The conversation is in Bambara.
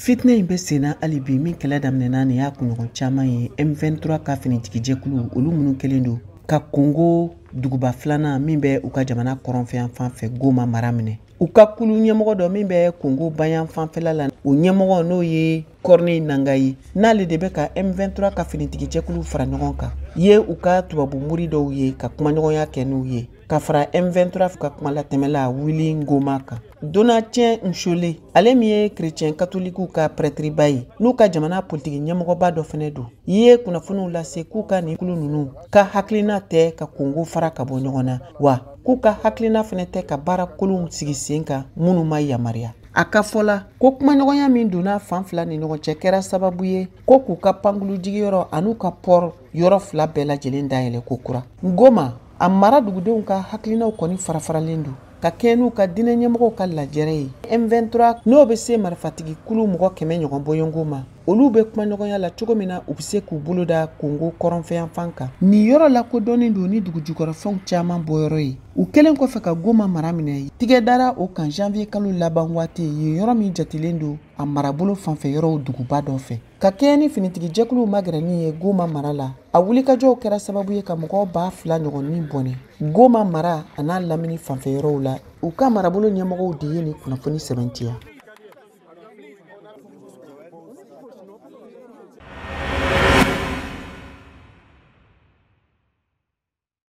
Fitinɛ in bɛ senna hali bi min kɛlɛ daminɛna nin y'a kunɲɔgɔn caman ye. M23 ka finitigijɛkulu, olu minnu kɛlen don ka Kongo duguba filanan min bɛ u ka jamana kɔrɔnfɛ fan fɛ, Goma mara minɛ, u ka kulu ɲɛmɔgɔ dɔ min bɛ Kongo bayan fanfɛla la, o ɲɛmɔgɔ n'o ye Corneille Nangaa ye, n'ale de bɛ ka M23 ka finitigijɛkulu fara ɲɔgɔn kan, ye u ka tubabu mori dɔw ye ka kumaɲɔgɔnya kɛ n'u ye, ka fara M23 ka kumalatɛmɛla Willy Ngoma kan. Donatien Nshole, ale min ye chrétien katolikiw ka prɛtiriba ye, n'u ka jamana politiki ɲɛmɔgɔba dɔ fɛnɛ don, ye kunnafoniw lase k'u ka nin kulu ninnu ka hakilina tɛ ka Kongo fara ka bɔ ɲɔgɔn na, wa k'u ka hakilina fɛnɛ tɛ ka baara kolonw sigi sen kan minnu ma yamaruya. A ka fɔ la ko kumaɲɔgɔnya min donna fan fila ni ɲɔgɔn cɛ kɛra sababu ye ko k'u ka pankulu jigiyɔrɔ an'u ka port yɔrɔ fila bɛɛ lajɛlen dayɛlɛ ko kura. Goma a mara dugudenw ka hakilinaw kɔni farafaralen don ka kɛ n'u ka diinɛ ɲɛmɔgɔw ka lajɛrɛ ye. M23, n'o bɛ se marifatigi kulu mɔgɔ 100 ɲɔgɔn bɔɲɔgɔnko ma, olu bɛ kumaɲɔgɔnya la cogo min na u bɛ se k'u bolo da Kongo kɔrɔnfɛyanfan kan. Nin yɔrɔ lakodɔnnen don ni dugujukɔrɔfɛnw caman bɔyɔrɔ ye. U kɛlen kɔfɛ ka Goma mara minɛ, tigɛ dara o kan janvier kalo laban waati, yen yɔrɔ min jatelen don a marabolo fanfɛ yɔrɔw duguba dɔ fɛ. Ka kɛɲɛ ni finitigijɛkuluw magɛrɛni ye Goma mara la, a wulikajɔw kɛra sababu ye ka mɔgɔw 2000 ɲɔgɔn ni bɔnɛ Goma mara a n'a lamini fanfɛ yɔrɔw la. U ka marabolo ɲɛmɔgɔw de ye nin kunnafoni sɛbɛntiya.